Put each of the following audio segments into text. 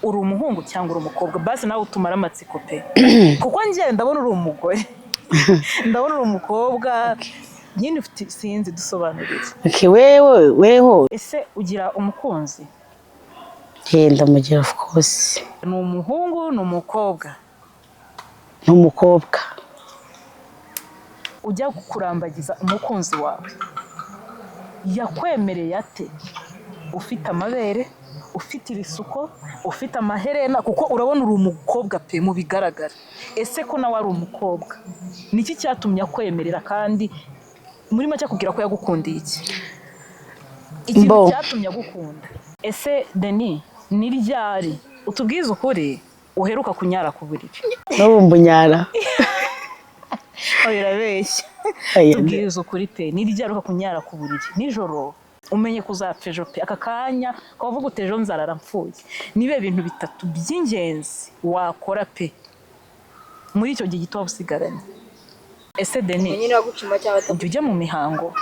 Uri umuhungu cyangwa uri umukobwa? Basi nawe utumara amatsiko pe, kuko njye ndabona uri umugore, ndabona uri umukobwa nyine ufite, sinzi, dusobanurire. Okay, wewe weho. Ese ugira umukunzi? Eh, ndamugira, of course. Ni umuhungu, ni umukobwa? Ni umukobwa. Ujya kurambagiza umukunzi wawe yakwemereye ate ufite amabere, ufite ibisuko, ufite amaherena? Kuko urabona uri umukobwa pe mu bigaragara. Ese ko nawe ari umukobwa, niki cyatumye akwemerera? Kandi muri make akubwira ko yagukundiye iki? Ikintu Mbo. cyatumye agukunda. Ese Deni, ni ryari, utubwize ukuri, uheruka kunyara ku buriri? N'ubu mbunyara. Oya, urabeshya. Oya. Tubwirize ukuri pe, ni ryari uheruka kunyara ku buriri nijoro umenye ko uzapfa ejo pe, aka kanya ukavuga uti ejo nzarara mpfuye? Nibe bintu bitatu by'ingenzi wakora pe muri icyo gihe gito waba usigaranye. Ese Deni, nyine wagucuma cyangwa ujya ujya mu mihango?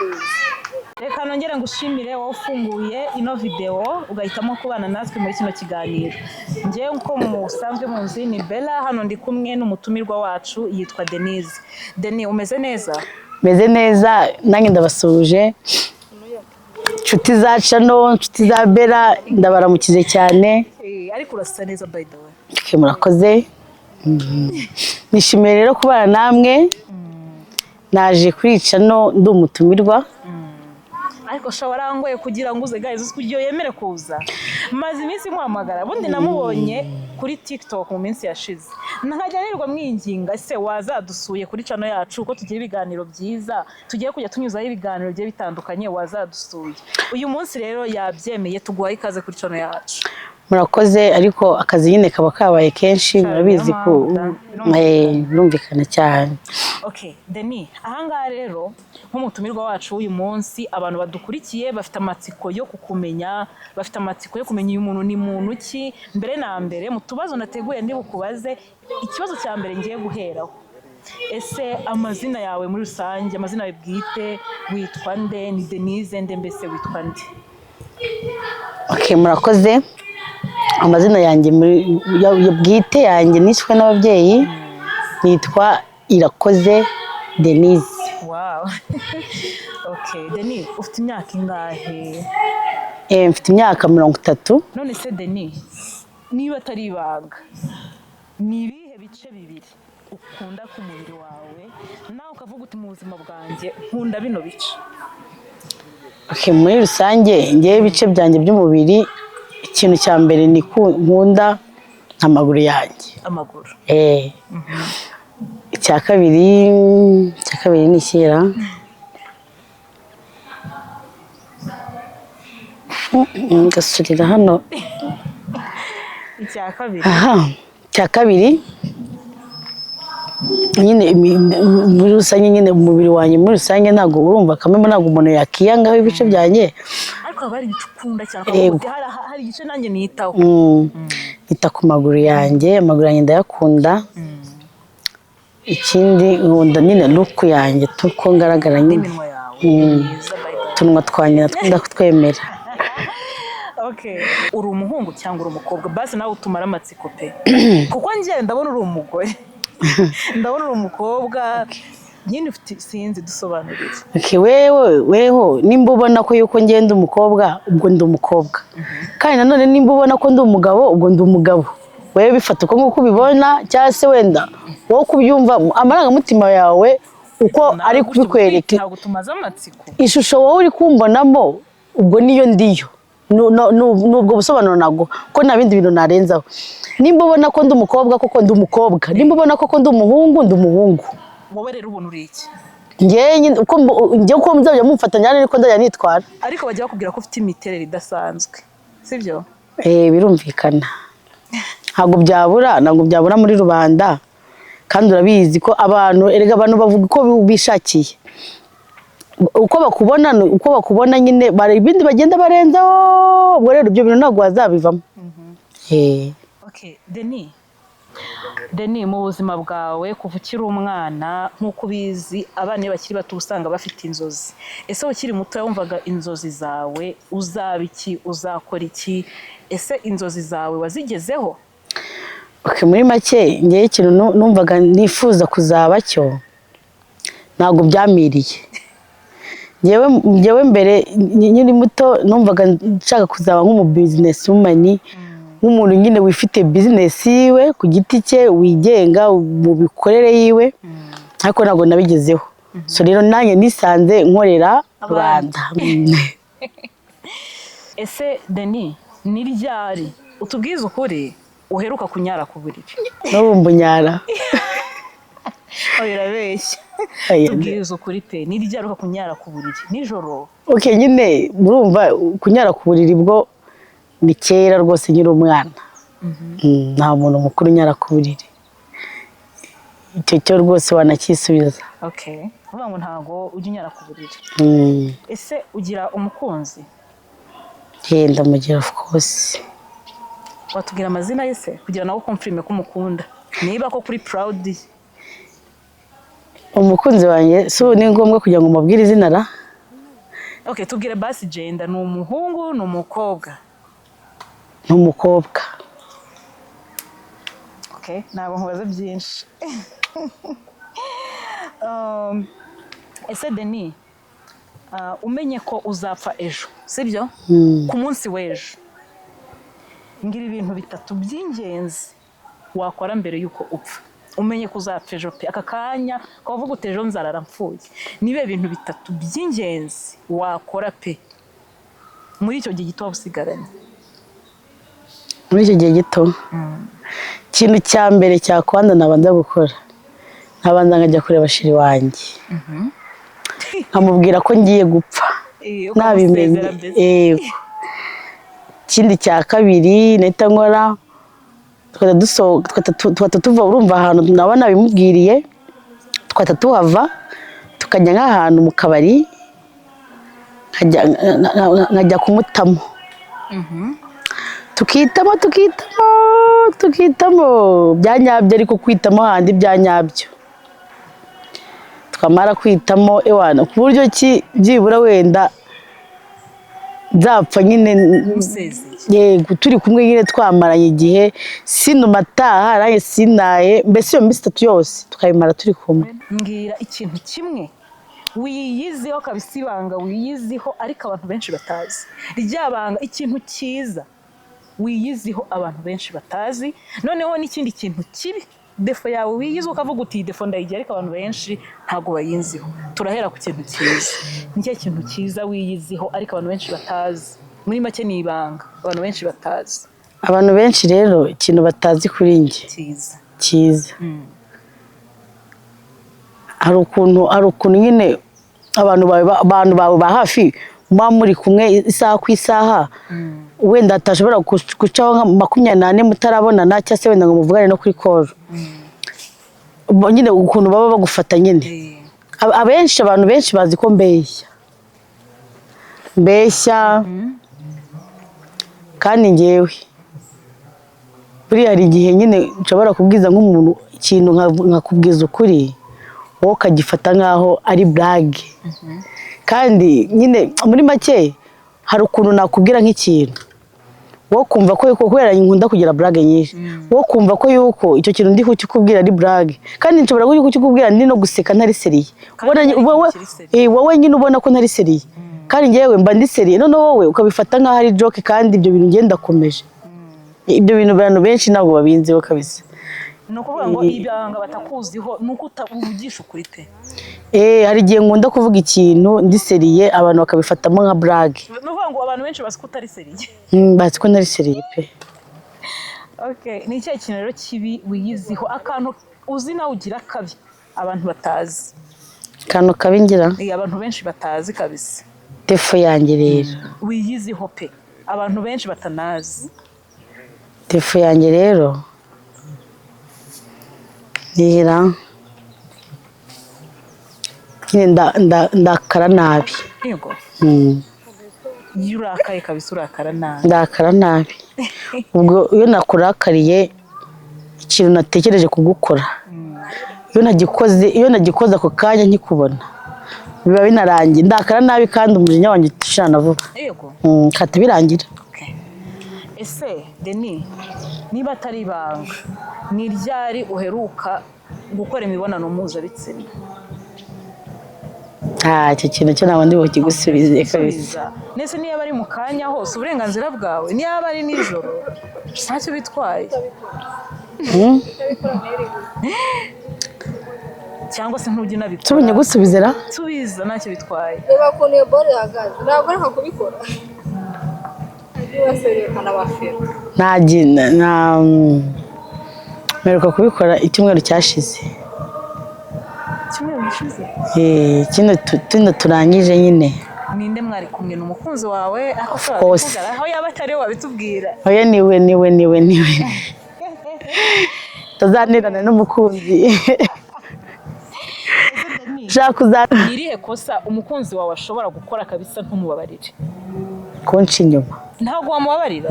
Reka nongere ngushimire wowe ufunguye ino videwo ugahitamo kubana natwe muri kino kiganiro. Njyewe uko musanzwe munzi ni Bella, hano ndi kumwe n'umutumirwa wacu yitwa Denise. Denis, umeze neza? Meze neza, nanjye ndabasuhuje, inshuti za channel, inshuti za Bella, ndabaramukize cyane. Eh, ariko urasa neza, by the way. Okay, murakoze. Nishimiye rero kubana namwe, naje kuri channel ndi umutumirwa. Ariko sha warangoye kugira ngo uze, guys, uzi kugira yemere kuza. Maze iminsi muhamagara, ubundi namubonye kuri TikTok mu minsi yashize, nkajya nirirwa mwinginga: ese wazadusuye kuri channel yacu, ko tugira ibiganiro byiza, tugiye kujya tunyuzaho ibiganiro bigiye bitandukanye, wazadusuye? Uyu munsi rero yabyemeye, tuguhaye ikaze kuri channel yacu. Murakoze, ariko akazi nyine kaba kabaye kenshi, murabizi ko birumvikana cyane. Okay, Denis, ahangaha rero nk'umutumirwa wacu w'uyu munsi, abantu badukurikiye bafite amatsiko yo kukumenya, bafite amatsiko yo kumenya uyu muntu ni muntu ki. Mbere na mbere, mu tubazo nateguye ndi bukubaze, ikibazo cya mbere ngiye guheraho: ese amazina yawe muri rusange, amazina yawe bwite, witwa nde? Ni Denise nde? Mbese witwa nde? Okay, murakoze. Amazina yanjye bwite yanjye niswe n'ababyeyi nitwa Irakoze Denise. Wow, okay. Denis, ufite imyaka ingahe? Eh, mfite imyaka 30. None se Denis, niba atari ibanga, ni ibihe bice bibiri ukunda ku mubiri wawe, nawe ukavuga uti mu buzima bwanjye nkunda bino bice? Okay, muri rusange ngewe ibice byanjye by'umubiri, ikintu cya mbere ni nkunda amaguru yanjye. Amaguru. Eh. Icya kabiri ni ikera ngasurira hano. Icya kabiri? Aha, icya kabiri nyine muri rusange nyine umubiri wanjye muri rusange, ntabwo urumva kamwe, ntabwo umuntu yakiyangaho ibice byanjye. Ariko haba hari igice ukunda cyane Yego. ukavuga uti hari igice nanjye nitaho. Nita ku maguru yanjye, amaguru yanjye ndayakunda. Ikindi nkunda nyine look yanjye, uko ngaragara nyine. N'iminwa yawe ni myiza, by the way. Utunwa twanjye natwo ndakutwemera. Okay, uri umuhungu cyangwa uri umukobwa? Basi nawe utumara amatsiko pe, kuko njye ndabona uri umugore, ndabona uri umukobwa nyine ufite, sinzi, dusobanurire. Okay, wewe weho nimba ubona ko yuko ngenda umukobwa, ubwo ndi umukobwa. Kandi nanone nimba ubona ko ndi umugabo, ubwo ndi umugabo. Wewe bifata uko nguko ubibona, cyangwa se wenda wowe uko ubyumva, amarangamutima yawe uko ari kubikwereka. Ntabwo tumaze amatsiko. Ishusho wowe uri kumbonamo, ubwo niyo ndiyo. Nubwo busobanuro ntabwo ko nta bindi bintu narenzaho. Nimba ubona ko ndi umukobwa, koko ndi umukobwa. Nimba ubona koko ndi umuhungu, ndi umuhungu. Wowe rero ubona uri iki? Njyewe nyine uko njyewe uko muzajya mumfatanya niko nzajya nitwara. Ariko bajya bakubwira ko ufite imiterere idasanzwe, sibyo? Eh, birumvikana, ntabwo byabura muri rubanda. Kandi urabizi ko abantu, erega abantu bavuga uko bishakiye, uko bakubona, uko bakubona nyine bari ibindi bagenda barenzaho. Ubwo rero ibyo bintu ntabwo wazabivamo. Okay, Denis. Deni, mu buzima bwawe kuva ukiri umwana, nk'uko ubizi, abana iyo bakiri bato uba usanga bafite inzozi. Ese ukiri muto wumvaga inzozi zawe uzaba iki, uzakora iki? Ese inzozi zawe wazigezeho? Okay, muri make ngewe ikintu numvaga nifuza kuzaba cyo ntabwo byamiriye. Ngewe mbere nkiri muto numvaga nshaka kuzaba nk'umu business woman, nk'umuntu nyine wifite business yiwe ku giti cye, wigenga mu mikorere yiwe, ariko ntabwo nabigezeho. So rero nanjye nisanze nkorera rubanda. Ese Deni, ni ryari, utubwize ukuri, uheruka kunyara ku buriri? N'ubu mbunyara. Oh, birabeshya. Aya, Tubwize ukuri pe, ni ryari uheruka kunyara ku buriri nijoro? Okay, nyine murumva kunyara ku buriri bwo ni kera rwose, nkiri umwana. Nta muntu mukuru unyara ku buriri, icyo cyo rwose wanakisubiza. Okay, uvuga ngo ntago ujya unyara ku buriri. Ese ugira umukunzi? Yenda mugira, of course. Watubwira amazina ye se, kugira nawe confirme ko umukunda, niba ko kuri proud? Umukunzi wanjye si ubu ni ngombwa kugira ngo mubwire izina ra? Okay, tubwire basi gender, ni umuhungu, ni umukobwa? Ni umukobwa. Okay, ntabwo nkubaza byinshi. Ese Deni, umenye ko uzapfa ejo, sibyo, ku munsi w'ejo, ngira ibintu bitatu by'ingenzi wakora mbere y'uko upfa. Umenye ko uzapfa ejo pe, aka kanya ukavuga uti: "Ejo nzarara mpfuye." Nibe bintu bitatu by'ingenzi wakora pe muri icyo gihe gito waba usigaranye. Muri icyo gihe gito, ikintu cya mbere cyakwanda nabanza gukora, nkabanza nkajya kureba chéri wanjye, nkamubwira ko ngiye gupfa nabimenye. Ukamusezera mbese. Yego. Ikindi cya kabiri nahita nkora, tugahita dusohoka, tugahita tuva, urumva ahantu naba nabimubwiriye, tugahita tuhava tukajya nk'ahantu mu kabari, nkajya kumutamo, tukitamo, tukitamo, tukitamo bya nyabyo, ariko kwitamo handi bya nyabyo. Twamara kwitamo, ewana, ku buryo ki byibura wenda nzapfa nyine Usezeye. Yego, turi kumwe nyine, twamaranye igihe, sinuma ataha nanjye sinaye, mbese iyo minsi 3 yose tukayimara turi kumwe. Mbwira ikintu kimwe wiyiziho kabisa, ibanga wiyiziho ariko abantu benshi batazi, rya banga, ikintu cyiza wiyiziho abantu benshi batazi, noneho n'ikindi kintu kibi, défaut yawe wiyiziho ukavuga uti: "Iyi défaut ndayigira, ariko abantu benshi ntabwo bayinziho." Turahera ku kintu cyiza. Ni cyo kintu cyiza wiyiziho ariko abantu benshi batazi? Muri make ni ibanga abantu benshi batazi. Abantu benshi rero ikintu batazi kuri njye cyiza. Cyiza, hari ukuntu nyine abantu bawe ba hafi muba muri kumwe isaha ku isaha, wenda hatashobora gucaho nka 24 mutarabonana, cyangwa se wenda ngo muvugane no kuri call. Bo nyine ukuntu baba bagufata nyine, abenshi, abantu benshi bazi ko mbeshya, mbeshya, kandi ngewe buriya hari igihe nyine nshobora kubwiza nk'umuntu ikintu, nkakubwiza ukuri, wowe ukagifata nk'aho ari blague. Kandi nyine muri make hari ukuntu nakubwira nk'ikintu, wowe kumva ko yuko kubera nkunda kugira blague nyinshi, wowe kumva ko yuko icyo kintu ndi kukikubwira ari blague, kandi nshobora kukikubwira ndi no guseka, ntari sérieux. Kandi Ubona ari wowe ikintu kiri sérieux. Wowe nyine ubona ko ntari sérieux, kandi njyewe mba ndi sérieux, noneho wowe ukabifata nk'aho ari joke, kandi ibyo bintu ngenda ndakomeje. Ibyo bintu abantu benshi ntabwo babinziho kabisa. Ni ukuvuga ngo ibanga batakuziho ni uko uvugisha ukuri pe. Hari igihe nkunda kuvuga ikintu ndi sérieux, abantu bakabifatamo nka blague. Ni ukuvuga ngo abantu benshi bazi ko utari sérieux. Bazi ko ntari sérieux pe. Okay. Ni ikihe kintu rero kibi wiyiziho, akantu uzi nawe ugira kabi abantu batazi? Akantu kabi ngira? Abantu benshi batazi kabisa. Défaut yanjye rero? Wiyiziho pe, abantu benshi batanazi. Défaut yanjye rero nihira nyine ndakara nabi. Yego. Iyo urakaye kabisa urakara nabi. Ndakara nabi. Ubwo iyo nakurakariye Ikintu natekereje kugukora, iyo nagikoze ako kanya nkikubona, biba binarangiye. Ndakara nabi kandi umujinya wanjye ushirana vuba. Kata birangira. Okay. Ese Deni, niba atari ibanga, ni ryari uheruka gukora imibonano mpuzabitsina? Ah, icyo kintu cyo ntabwo ndi bukigusubize kabisa. Subiza. Nese niba ari mu kanya hose, uburenganzira bwawe, niba ari nijoro ntacyo bitwaye? Cyangwa se ntujya unabikora? Tubonye gusubiza ra? Subiza, ntacyo bitwaye. Reba ukuntu iyo ball ihagaze, ntabwo areka kubikora, ajye baserekana abafera. Nta mperuka kubikora icyumweru cyashize. Icyumweru gishize? Eh, kino turangije nyine. Ninde mwari kumwe? Ni umukunzi wawe aho? Of course. Aho yaba atari we wabitubwira. Oya, niwe, niwe, niwe, niwe. Tuzanirana n'umukunzi ushaka uza. Ni irihe kosa umukunzi wawe ashobora gukora kabisa ntumubabarire? Kunca inyuma. Ntabwo wamubabarira?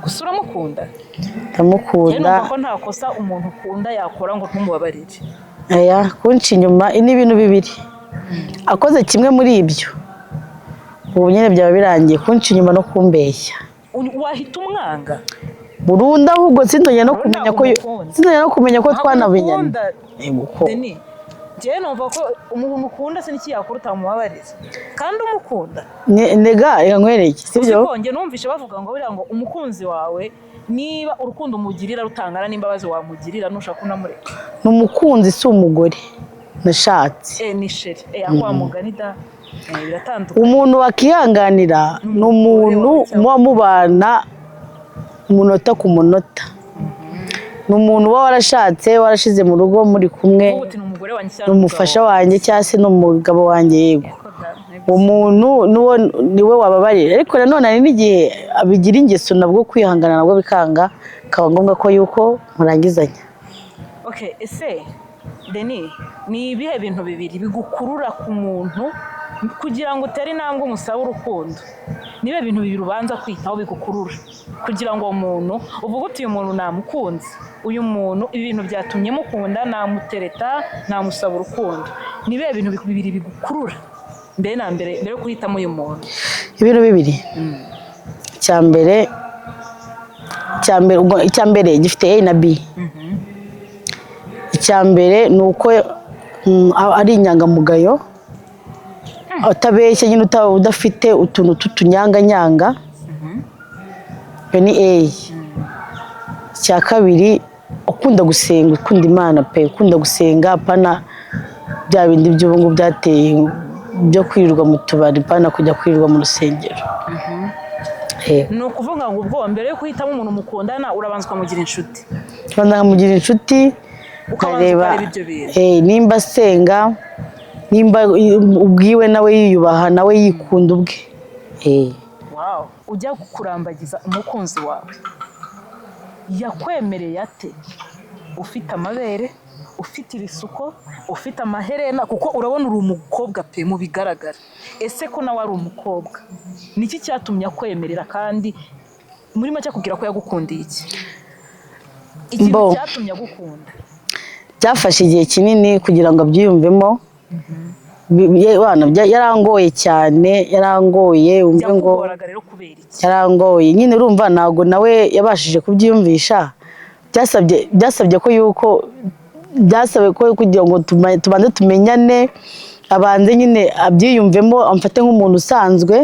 Gusa uramukunda? Njyewe Ndamukunda. Numva ko nta kosa umuntu ukunda yakora ngo ntumubabarire. Aya, kunca inyuma ni ibintu bibiri. Akoze kimwe muri ibyo, ubu nyine byaba birangiye: kunca inyuma no kumbeshya. Wahita umwanga? Burundu. Ahubwo sinzongera no Burundu. kumenya ko Ntabwo umukunda. Sinzongera no kumenya ko Ntabwo twanabinyanye. umukunda. Yego ko. Deni, njyewe numva ko umuntu ukunda se n'iki yakora utamubabarira kandi umukunda? Nega reka nkwereke, sibyo? Uzi ko njye numvishe bavuga ngo buriya ngo umukunzi wawe, niba urukundo umugirira rutangana n'imbabazi wamugirira, nushaka unamureka. Ni umukunzi, si umugore nashatse. Eh, ni chéri, eh, ako wa mugani da. Eh, biratandukanye. Umuntu wakihanganira ni umuntu muba mubana umunota ku munota, ni umuntu uba warashatse, warashize mu rugo, muri kumwe. Wowe uti ni umugore wanjye Ni cyangwa umufasha umugabo? wanjye cyangwa se ni umugabo wanjye, yego. Wawe. Umuntu nuwo niwe wababarira, ariko nanone hari n'igihe abigira ingeso, nabwo kwihangana nabwo bikanga, bikaba ngombwa ko yuko murangizanya. Okay, ese Deni, ni ibihe bintu bibiri bigukurura ku muntu kugira ngo utere intambwe umusabe urukundo? Ni ibihe bintu bibiri ubanza kwitaho bigukurura kugira ngo uwo muntu uvuge uti: "Uyu muntu namukunze, uyu muntu ibi bintu byatumye mukunda, namutereta, namusaba urukundo"? Ni ibihe bintu bibiri bigukurura mbere na mbere, mbere yo guhitamo uyu muntu? Ibintu bibiri, icya mbere ubwo icya mbere gifite A na B. Icya mbere ni uko ari inyangamugayo, utabeshya nyine, udafite utuntu tw'utunyanganyanga. Iyo ni A. Icya kabiri, ukunda gusenga, ukunda Imana pe, ukunda gusenga, apana bya bindi by'ubu ngubu byateye byo kwirirwa mu tubari, apana kujya kwirirwa mu rusengero. Yego. Ni ukuvuga ngo ubwo mbere yo guhitamo umuntu mukundana, urabanza ukamugira inshuti? Tubanza nkamugira inshuti. Ukabanza nkareba ukareba ibyo bintu. Nimba asenga, nimba ubwiwe nawe yiyubaha, nawe yikunda ubwe. Wow. Ujya kurambagiza umukunzi wawe, yakwemereye ate ufite amabere, ufite ibisuko, ufite amaherena? Kuko urabona uri umukobwa pe mu bigaragara. Ese ko nawe ari umukobwa, niki cyatumye akwemerera? Kandi muri make akubwira ko yagukundiye iki? Ikintu Bo. cyatumye agukunda. Byafashe igihe kinini kugira ngo abyiyumvemo. Wana, yarangoye cyane, yarangoye, wumve ngo Yakugoraga rero kubera iki? Yarangoye nyine. Urumva ntabwo nawe yabashije kubyiyumvisha. Byasabye ko yuko byasabye ko kugira ngo tubanze tumenyane, abanze nyine abyiyumvemo, amfate nk'umuntu usanzwe,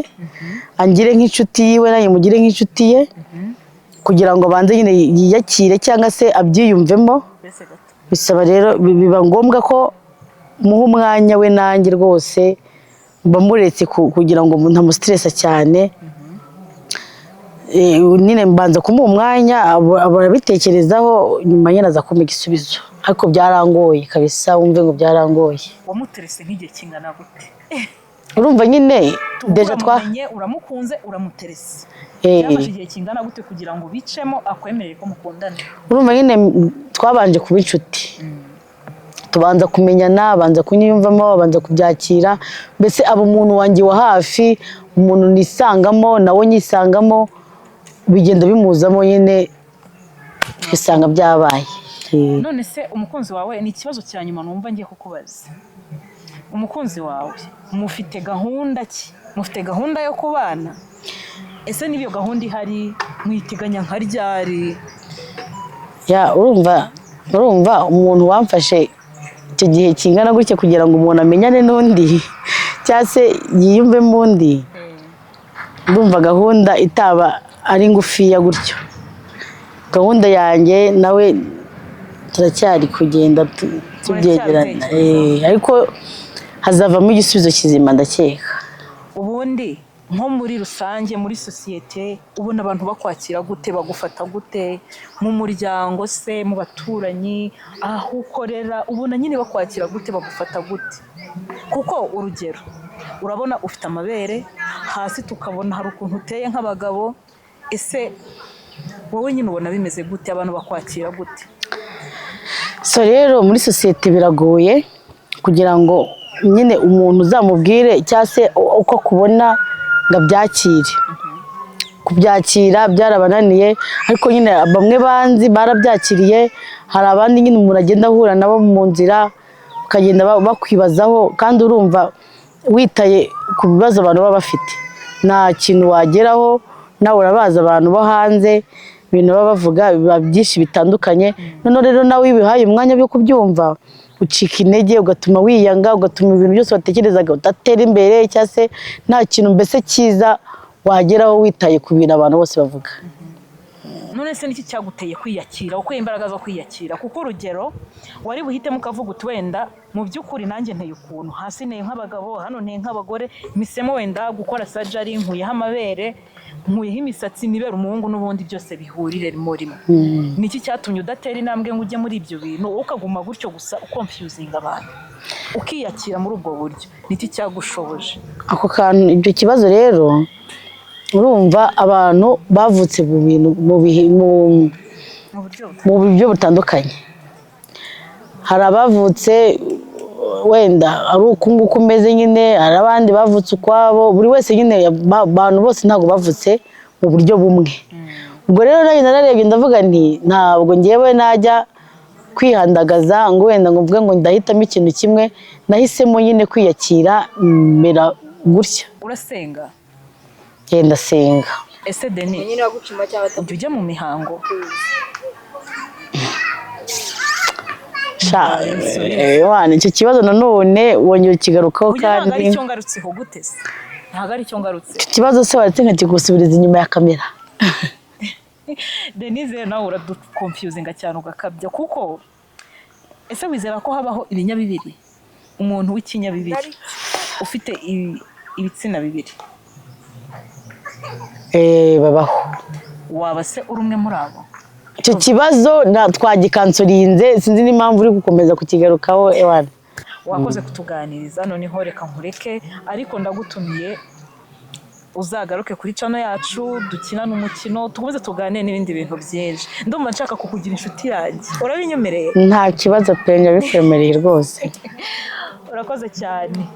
angire nk'inshuti yiwe, nanjye mugire nk'inshuti ye, kugira ngo abanze nyine yiyakire cyangwa se abyiyumvemo. Mbese gato. Bisaba rero biba ngombwa ko muha umwanya we nanjye rwose mba muretse kugira ngo ntamustressa cyane. Nyine mbanza kumuha umwanya, arabitekerezaho, nyuma nyine aza kumpa igisubizo, ariko byarangoye kabisa, wumve ngo byarangoye. Wamuterese nk'igihe kingana gute? Urumva nyine déjà twa Uramumenye, uramukunze, uramuterese. Byafashe igihe kingana gute kugira ngo bicemo akwemerere ko mukundana? Urumva nyine twabanje kuba inshuti, tubanza kumenyana, abanza kunyiyumvamo, abanza kubyakira, mbese aba umuntu wanjye wa hafi, umuntu nisangamo nawe nyisangamo, bigenda bimuzamo nyine. Twisanga byabaye. None se umukunzi wawe, ni ikibazo cya nyuma numva ngiye kukubaza, umukunzi wawe mufite gahunda ki? Mufite gahunda yo kubana? Ese niba iyo gahunda ihari, mwiteganya nka ryari? Ya, urumva umuntu wamfashe icyo gihe kingana gutya kugira ngo umuntu amenyane n'undi cyangwa se yiyumvemo undi, ndumva gahunda itaba ari ngufiya gutyo. Gahunda yanjye nawe turacyari kugenda tubyegerana. Ariko hazavamo igisubizo kizima, ndakeka. Ubundi nko muri rusange, muri sosiyete, ubona abantu bakwakira gute, bagufata gute? Mu muryango se, mu baturanyi, aho ukorera, ubona nyine bakwakira gute, bagufata gute? Kuko urugero, urabona ufite amabere hasi, tukabona hari ukuntu uteye nk'abagabo. Ese wowe nyine ubona bimeze gute? Abantu bakwakira gute? So rero muri sosiyete biragoye kugira ngo nyine umuntu uzamubwire cyangwa se uko akubona ngo abyakire. Kubyakira byarabananiye, ariko nyine bamwe banzi barabyakiriye. Hari abandi nyine umuntu agenda ahura nabo mu nzira, bakagenda bakwibazaho, kandi urumva witaye ku bibazo abantu baba bafite nta kintu wageraho. Nawe urabazi, abantu bo hanze ibintu baba bavuga biba byinshi bitandukanye. Noneho rero nawe iyo ubihaye umwanya wo kubyumva, ucika intege, ugatuma wiyanga, ugatuma ibintu byose watekerezaga udatera imbere, cyangwa se nta kintu mbese cyiza wageraho witaye ku bintu abantu bose bavuga. None se niki cyaguteye kwiyakira, ukuye imbaraga zo kwiyakira? Kuko urugero, wari buhitemo ukavuga uti: "Wenda mu by'ukuri nanjye nteye ukuntu, hasi nteye nk'abagabo, hano nteye nk'abagore, mpisemo wenda gukora surgery, nkuyeho amabere, nkuyeho imisatsi, nibera umuhungu, n'ubundi byose bihurire rimwe." Niki cyatumye udatera intambwe ngo ujye muri ibyo bintu, wowe ukaguma gutyo gusa, uconfusinga abantu, ukiyakira muri ubwo buryo? Niki cyagushoboje? Ako kantu, ibyo kibazo rero, urumva abantu bavutse mu bintu mu bihe mu buryo mu buryo butandukanye. Hari abavutse wenda ari uku nguku umeze nyine, hari abandi bavutse ukwabo. Buri wese nyine, abantu bose ntabwo bavutse mu buryo bumwe. Ubwo rero nanjye nararebye, ndavuga nti ntabwo ngewe najya kwihandagaza ngo wenda ngo mvuge ngo ndahitamo ikintu kimwe. Nahisemo nyine kwiyakira, mera gutya. Urasenga? Genda senga. Ese Deni, nyine bagucuma cyangwa ujya ujya mu mihango? Sha, wana, icyo kibazo nanone wongera ukigarukaho. Ujya ntabwo Kandi ari icyo ngarutseho gute se? Ntabwo ari icyo ngarutse. Icyo kibazo se waretse nkakigusubiriza inyuma ya kamera? Denise, nawe uraduconfusinga cyane ugakabya. Kuko ese wizera ko habaho ibinyabibiri, umuntu w'ikinyabibiri ufite ibitsina bibiri? Babaho. Waba se uri umwe muri abo? Icyo kibazo twagikansorinze, sinzi n'impamvu uri gukomeza kukigarukaho, ewana. Wakoze kutuganiriza. Noneho reka nkureke, ariko ndagutumiye uzagaruke kuri channel yacu, dukinane umukino, tukomeze tuganire n'ibindi bintu byinshi. Ndumva nshaka kukugira inshuti yanjye. Urabinyemereye? Nta kibazo pe, ndabikwemereye rwose. Urakoze cyane.